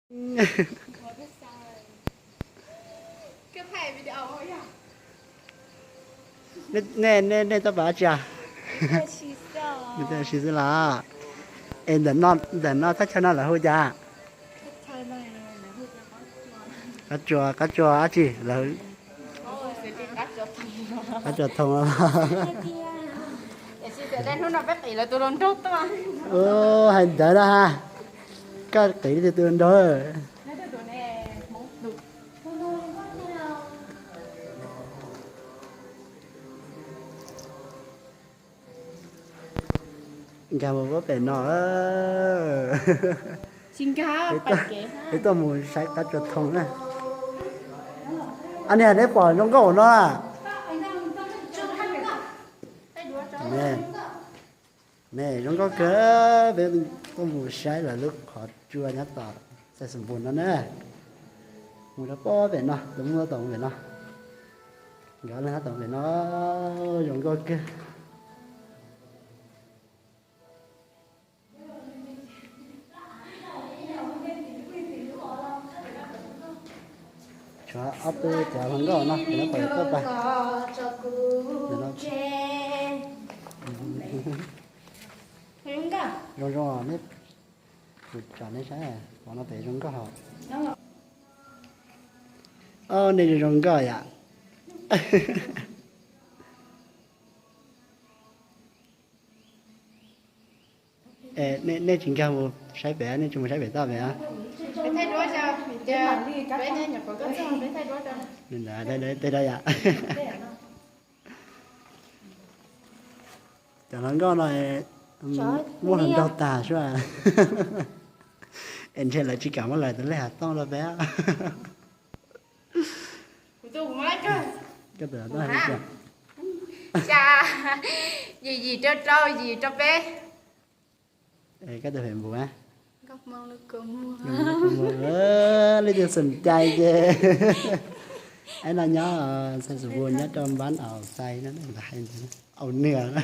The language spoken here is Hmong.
Nej, nej, nej tau pom dab tsi? Nej tau si xwb los? Es ntawm no, ntawm no thaj chaw no lawv hu cas? Qab tsua, qab tsua dab tsi lawv? Qab tsua thoo. Hnub no peb qis lawv tus hluas nraug tuaj. Hais ntawd na ha, koj qis li tus hluas nraug. Nkag mus pem no. Peb tuaj mus saib qab tsua thoo na. Ab, nej pom zoo nkauj no. Ne, zoo nkauj kawg, peb tuaj mus saib lawv lub qhov tsua nyob tom Xais Xus Npus no na. Mus rau pem no, tus muaj tom pem no. Nkawd leej tom pem no, zoo nkauj kawg. Tshuav ob peb cov hluas nkauj no, peb tau. Zoo zoo, nej, kuv tsom nej saib, qhov no pem zoo nkauj hos. Ob, nej zoo zoo nkauj yom. Nej tsis nkag mus saib pem, nej tsis mus saib pem toj pem. Tej da yom. Cov hluas nkauj no muab hluas nraug tag sua. Es ntshe lawv tsis kam muab lawv tus lej hav tooj rau peb. Koj tus hav tooj hais li cas? Xya, yim yim rau rau, yim rau peb. Koj tus Facebook? Leej twg xom cai ces, aib no nyob Xais Xus Npus, nyob rau npab Au Xais no, hais Au Nws.